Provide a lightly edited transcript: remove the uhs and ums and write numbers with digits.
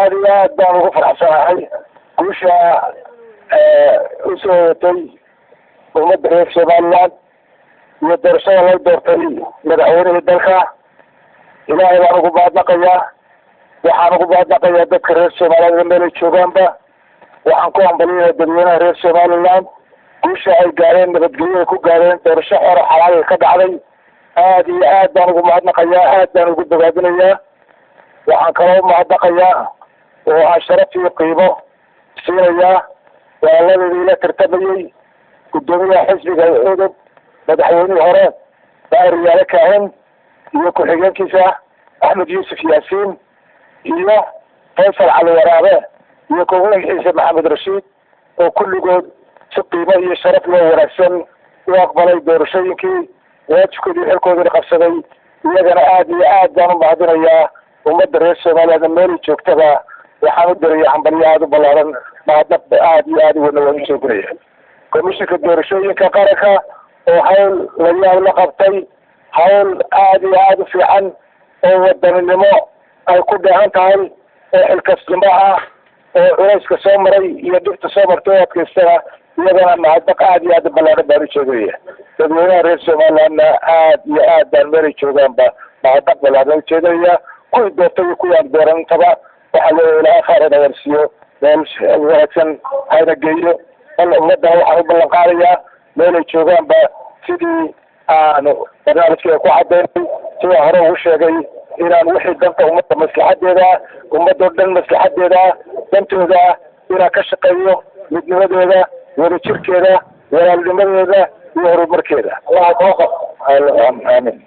Aad iyo aad baan ugu faraxsanahay guusha usoo watay ummadda reer Somaliland iyo doorashada loo doortay madaxweynihii dalka. Ilaahay baan ugu mahadnaqayaa, waxaan ugu mahadnaqayaa dadka reer Somaliland meelay joogaanba. Waxaan ku hambaliyaya dadweynaha reer Somaliland guusha ay gaareen, nabadgelyo ku gaareen, doorasho xor oo xalaal ka dhacday. Aad iyo aad baan ugu mahadnaqayaa, aad baan ugu bogaadinayaa. Waxaan kaloo mahadnaqayaa oo aan sharaf iyo qiimo siinayaa walaaladii la tartamayey, guddoomiyaha xisbiga UDUB, madaxweynihii hore Daahir Riyaale Kaahin iyo ku-xigeenkiisa Axmed Yuusuf Yaasiin iyo Faysal Cali Waraabe iyo ku-xigeenkiisa Maxamed Rashiid, oo kulligood si qiimo iyo sharaf loo wanaagsan u aqbalay doorashooyinkii, waajibkoodii xilkoodina qabsaday. Iyagana aad iyo aad baan u mahadinayaa. Ummadda reer Somaliland meelay joogtaba waxaan u diraya hambalyo aada u ballaaran, mahadnaq aad iyo aad u weyna waan usoo guraya. Komishinka doorashooyinka qaranka oo hawl la yaab la qabtay, hawl aad iyo aada u fiican oo wadaninimo ay ku dheehan tahay oo xilkasnimo ah oo culayska soo maray iyo dhibta soo martay oo adkaystana, iyagana mahadnaq aad iyo aad u ballaaran baan u jeedinaya. Dadweynaha reer Somalilandna aad iyo aad baan meelay joogaanba mahadnaq ballaaran u jeedinaya, kuwii doortay iyo kuwii aan doorantaba. Waxaa leeyahay Ilaahay khayr hana warsiiyo, meel wanaagsan hayna geeyo. Bal ummadana waxaan u ballan qaadayaa meelay joogaanba sidii aanu barnaamijkeeda ku cadaynay, sidaan hore ugu sheegay, inaan wixii danta ummadda maslaxadeeda, ummadoo dhan maslaxadeeda, dantooda inaan ka shaqeeyo, midnimadeeda, wadajirkeeda, walaalnimadeeda iyo horumarkeeda. Aamin.